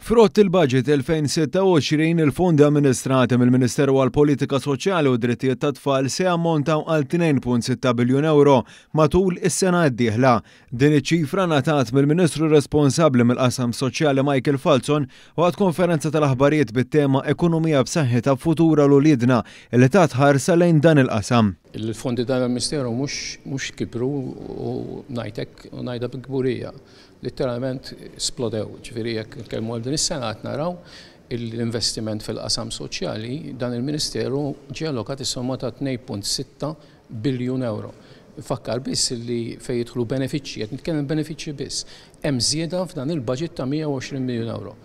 Frott il-Budget 2026, il-fondi amministrati mill-Ministeru għall-Politika Soċjali u d-Drittijiet tat-Tfal se jammontaw għal 2.6 biljun ewro matul is-sena d-dieħla. Din iċ-ċifra ngħatat mill-Ministru responsabbli mill-qasam soċjali Michael Falzon waqt konferenza tal-aħbarijiet bit-tema Ekonomija b'saħħitha futur għal uliedna li tat ħarsa lejn dan il-qasam. Il-fondi tal-Ministeru mhux kibru u ngħid hekk u ngħidha bi kburija. Litteralment splodew. Ġifieri jekk nitkellmu għal din is-sena qed naraw l-investiment fil-qasam soċjali, dan il-Ministeru ġie allokat is-somma ta' 2.6 biljun ewro. Nfakkar biss li fejn jidħlu benefiċċji, qed nitkellem benefiċċji biss, hemm żieda f'dan il-budget ta' 120 miljun ewro.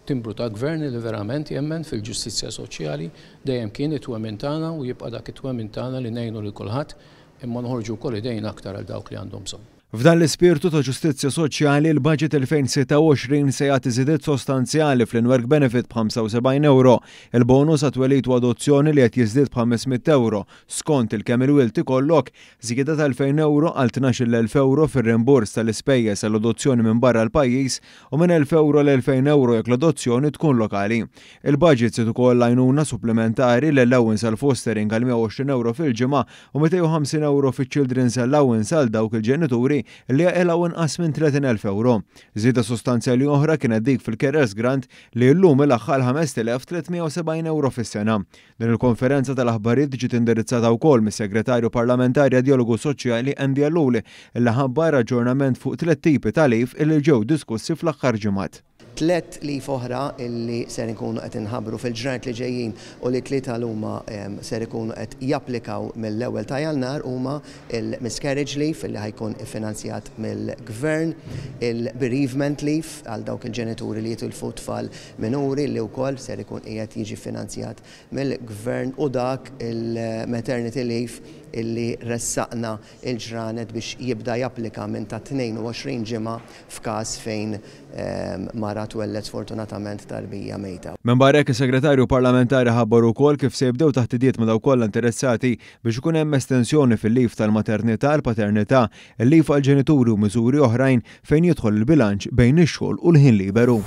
Timbru ta' gvern li verament jemmen fil-ġustizzja soċjali, dejjem kien it-twemmin tagħna u jibqa' dak it-twemmin tagħna li ngħinu lil kulħadd imma noħorġu wkoll idejna aktar għal dawk li għandhom bżonn. F'dan l-ispirtu ta' ġustizzja soċjali, il-Budget 2026 se jagħti żidiet sostanzjali fl-in-work benefit b'75 ewro, il-bonus għat-twelid u adozzjoni li qed jiżdied b'500 ewro skont il-kemm il-wild ikollok, żieda ta' 2,000 ewro għal 12,000 ewro fir-rimborż tal-ispejjeż għall-adozzjoni minn barra l-pajjiż u minn 1,000 ewro għal 2,000 ewro jekk l-adozzjoni tkun lokali. Il-budget żied ukoll l-għajnuna supplimentari l-allowance għall-fostering għal 120 ewro fil-ġimgħa u 250 ewro fiċ-children's allowance għal dawk il-ġenituri li jaqilgħu inqas minn 30,000 ewro. Żieda sostanzjali oħra kienet dik fil-carers grant li llum ilaħħaq 5370 ewro fis-sena. Din il-konferenza tal-aħbarijiet ġiet indirizzata wkoll mis-Segretarju Parlamentari għad-Djalogu Soċjali Andy Ellul li ħabbar aġġornament fuq tlett tipi ta' leave li ġew diskussi fl-aħħar ġimgħat. Tlett leave oħra li ser inkunu qed inħabbru fil-ġranet li ġejjin u li tlieta l huma ser ikunu qed japplikaw mill-ewwel ta' Jannar huma il-miscarriage leave li ħa jkun iffinanzjat mill-Gvern, il-bereavement leave għal dawk il-ġenituri li jitilfu tfal minuri li wkoll ser ikun qiegħed jiġi ffinanzjat mill-Gvern u dak il-maternity leave illi ressaqna il-ġranet biex jibda japplika minn ta' 22 ġimgħa f'każ fejn mara twelled sfortunatament tarbija mejta. Minbarra hekk is-Segretarju Parlamentari ħabbar ukoll kif se jibdew taħtidiet ma' dawk kollha interessati biex ikun hemm estensjoni fil-leave tal-maternità, l-paternità, il-leave għall-ġenituri u miżuri oħrajn fejn jidħol il-bilanċ bejn ix-xogħol u l-ħin liberu.